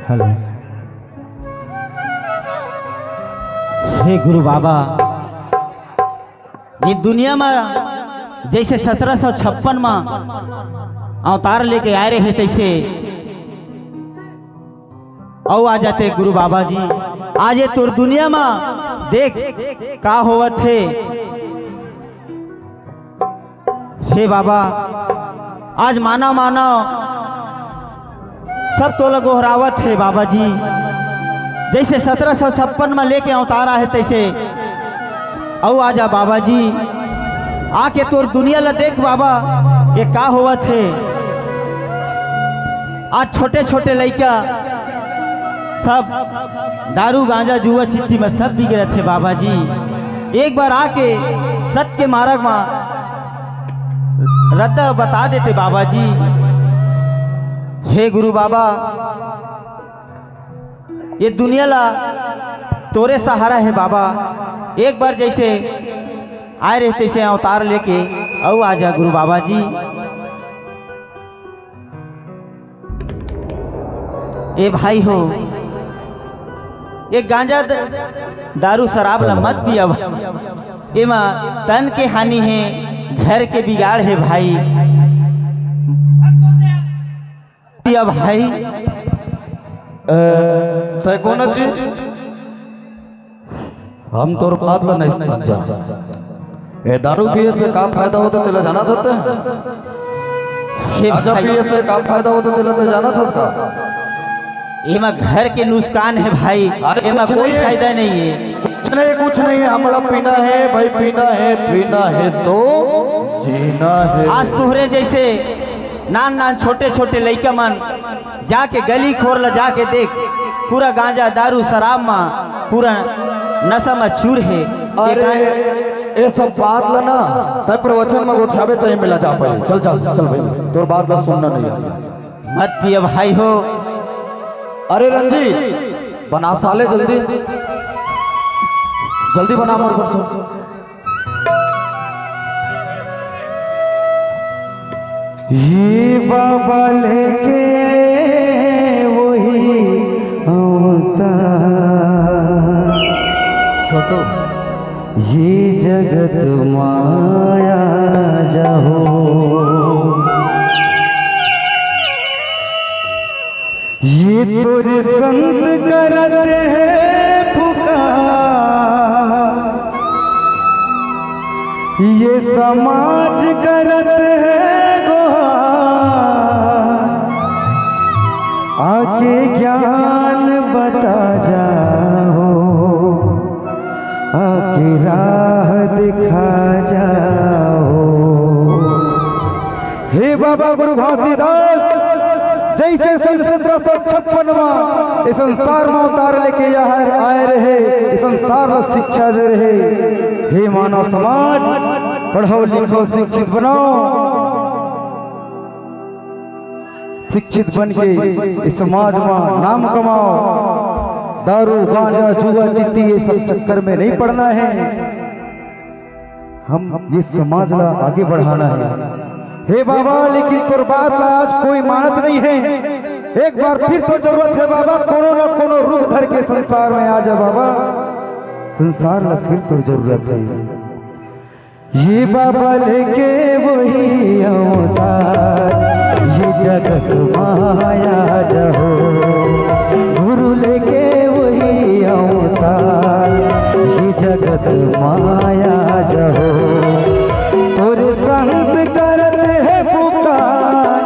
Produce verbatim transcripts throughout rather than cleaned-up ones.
Hello. हे गुरु बाबा, ये दुनिया म जइसे सतरा सौ छप्पन म अवतार लेके आए रहे, तइसे अउ आ जाते गुरु बाबा जी। आज ये तोर दुनिया म देख का होवत हे। हे बाबा, आज मानव मानव सब तोला गोहरावत हे बाबा जी। जइसे सतरा सौ छप्पन म लेके अवतार आहे तइसे अउ आजा बाबा जी, आके तोर दुनिया ला देख बाबा, ये का होवत हे। आज छोटे छोटे लइका सब दारू गांजा जुआ चिट्टी म सब बिगड़त हे बाबा जी। एक बार आके सत्य मार्ग म रद्दा बता देते बाबा जी। हे गुरु बाबा, ये दुनिया ला तोरे सहारा हे बाबा। एक बार जइसे आए रहे तइसे अवतार लेके अउ आजा गुरु बाबा जी। ए भाई हो, ये गांजा द-, दारू शराब ला मत पिया भाई। एमा तन के हानि हे, घर के बिगाड़ हे भाई। पिया भाई। ए, तै कोन चीज? हम तोर बात ला नहीं समझा। ए, दारू पिए से का फायदा होता, तेला जानत हस? हे गांजा भाई। पिए से का फायदा होता, तेला तै जानत हस का? एमा घर के नुकसान हे भाई, अरे एमा कुछ कोई नहीं है। फायदा नहीं है। कुछ नहीं, कुछ नहीं है, हमला पीना है भाई, पीना है, पीना है तो जीना है। आज तोहरे जइसे नान नान छोटे छोटे लइका मन जाके गली खोर ला जाके देख, पूरा गांजा दारू शराब म पूरा नशा म चूर हे। अरे, ये सब बात ला ना, तै प्रवचन म गोठियाबे, तहीं मिला जा पाही। चल, चल, चल भाई, तोर बात ला सुनना नहीं है। मत पिया भाई हो। अरे रंजी, बना साले जल्दी, जल्दी बना मोर बर तो। ये बाबा लेके वही अवतार। छोटू। ये जगत माया जहो। ये तोर संत करत हे पुकार, ये समाज करत हे गोहार। आके ज्ञान बता जाओ, आके राह दिखा जाओ। हे बाबा गुरु घासीदास, जइसे सन सतरा सौ छप्पन मा ए संसार मा अवतार लेके यहाँ आए रहे, ए संसार ला शिक्षा दे रहे। हे मानव समाज, पढ़ो लिखो शिक्षित बनाओ, शिक्षित बन के ए समाज मा नाम कमाओ। दारू गांजा जुआ चिट्टी ये सब चक्कर में नहीं पड़ना है। हम ये समाज ला आगे बढ़ाना है। हे बाबा, लेकिन तोर बात ला आज कोई मानत नहीं है। एक बार फिर तोर जरूरत है बाबा, कोनो ना कोनो रूप धर के संसार में आ जा बाबा, संसार ला फिर तोर जरूरत है। ये बाबा लेके वही अवतार, ये जगत माया जहो। गुरु लेके वही अवतार, ये जगत माया जहो। तोर संत करत हे पुकार,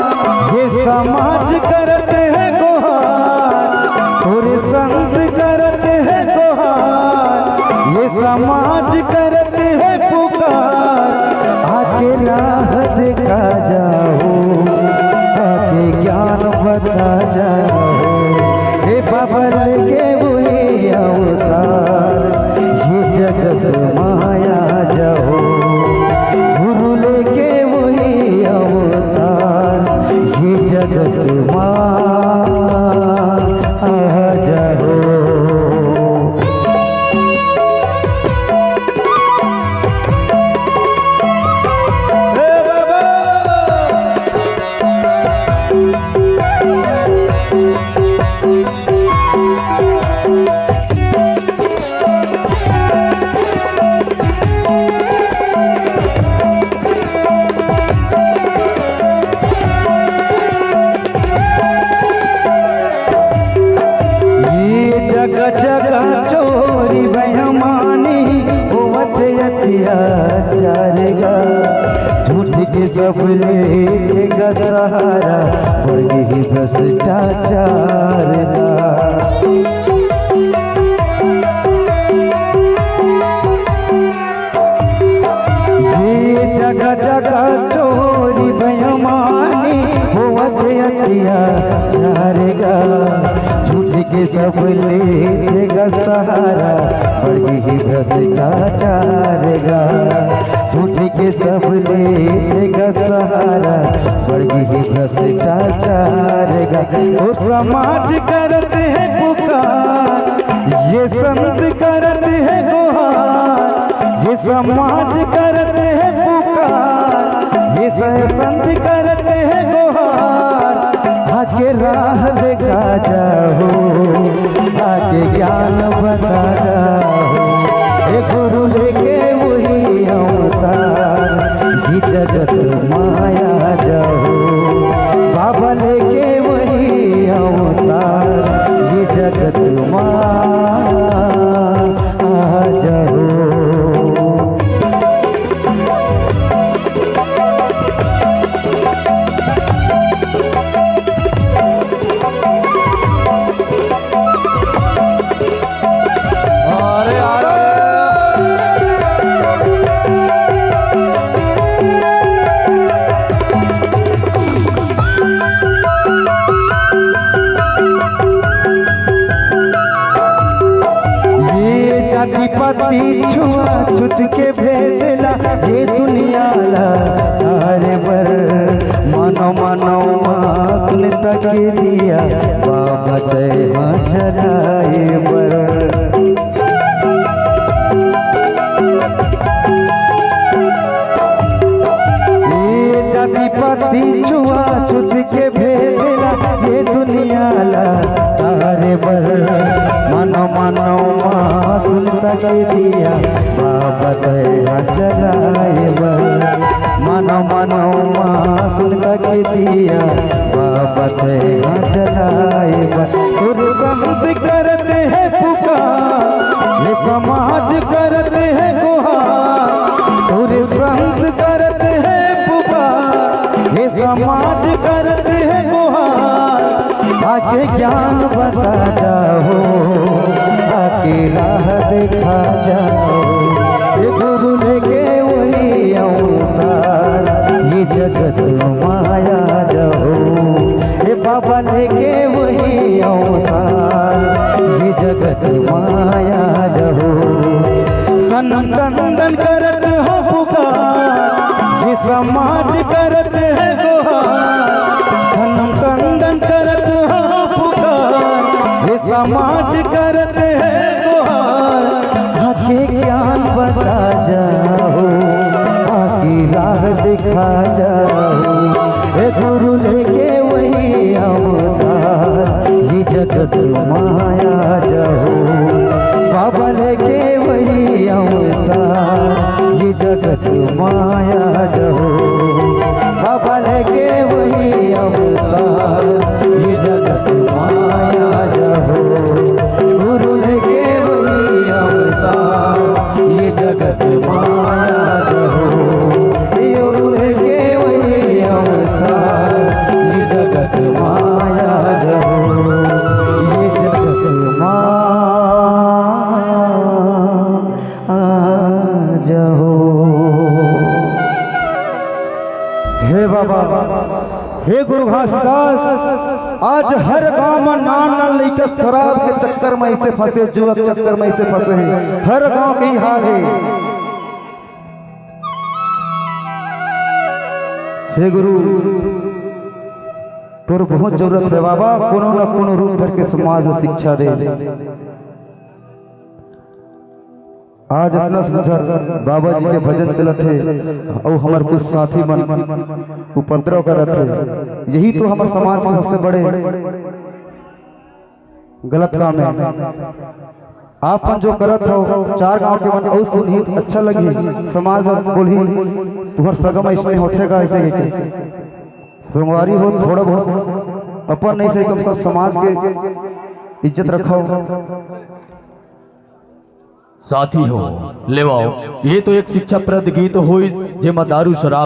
ये समाज करत हे गोहार। तोर संत करत हे गोहार, ये समाज करत हे पुकार। आके राह दिखा जाओ, आके ज्ञान बता जाओ। हे बाबा लेके वही अवतार, ये जगत माया जहो। गुरु लेके वही अवतार, ये जगत माया जहो। सहारा बढ़ गे भ्रष्टाचार ला। ये जगह जगह चोरी बेईमानी होवत अत्याचार गा। झूठ के सब लेथे गा सहारा बढ़ गे भ्रष्टाचार गा। झूठ के सब लेथे गा सहारा बढ़ गे भ्रष्टाचार गा। ओ समाज करत हे पुकार, ये संत करत हे गुहार। ये समाज करत हे पुकार, ये संत करत हे गुहार। आके राह देखा जाहू, आके ज्ञान बता जाहू। हे गुरु लेके वही अवतार, ये जगत माया जाहू। बाबा लेके वही अवतार, ये जगत माया जाहू। अरे, अरे। ये जाति पाति छुआछूत के भेद ला, ये दुनिया ला तारे बर। मानो मानो माँ सुन तके दिया, बाबा तैं हा जलाए बर। ये जाति पाति छुआछूत के भेद ला, ये दुनिया ला तारे बर। मानो मानो माँ सुन तके दिया, बाबा तैं हा जलाए बर। मानो मानो माँ सुन तके दिया, बाबा तैं हा जलाए बर। गुरु संत करत हे पुकार, ये समाज करत हे गुहार। गुरु संत करत हे पुकार, ये समाज करत हे गुहार। आके ज्ञान बता जाहू, आके राह देखा जाहू। ये गुरु लेके वही अवतार, ये जगत माया जाहू। हे बाबा लेके वही अवतार, ये जगत माया जाहू। सनम टंडन करत हो पुकार, ये समाज करत हे गुहार। सनम टंडन करत हो पुकार, ये समाज करत हे गुहार। आके ज्ञान बता जाहू, आके राह देखा जाहू। हे गुरु लेके वही अवतार, ये जगत माया जाहू। बाबा लेके वही अवतार, ये जगत माया जाहू। बाबा लेके वही अवतार, ये जगत माया जाहू। गुरु लेके वही अवतार, ये जगत माया जाहू। गुरु लेके वही अवतार, ये जगत माया जाहू। ये जगत माया जाहू। हे बाबा, हे गुरु घासीदास, आज हर गांव म नान नान लइका शराब के चक्कर म अइसे फंसे, जुआ के चक्कर म अइसे फंसे हे। हर गांव के ही हाल हे। हे गुरु, तोर बहुत जरूरत हे बाबा, कोनो न कोनो रूप धर के समाज में शिक्षा दे। आज इतना सुंदर बाबा जी के भजन चलत हे, अउ हमर कुछ साथी मन उपद्रव करत हे। यही तो हमर समाज के सबसे बड़े गलत काम हे। आप मन जो करत हो, चार गांव के मन अउ सुनही, अच्छा लगही, समाज में बोलही, तुम्हर सगा में इसने होथे का ऐसे कहिके। संगवारी हो, थोड़ा बहुत अपन नहीं सही, कम से कम समाज के इज्जत रखो। साथी हो, लेवाओ, ये तो एक शिक्षाप्रद गीत होइस, जेमा दारू शराब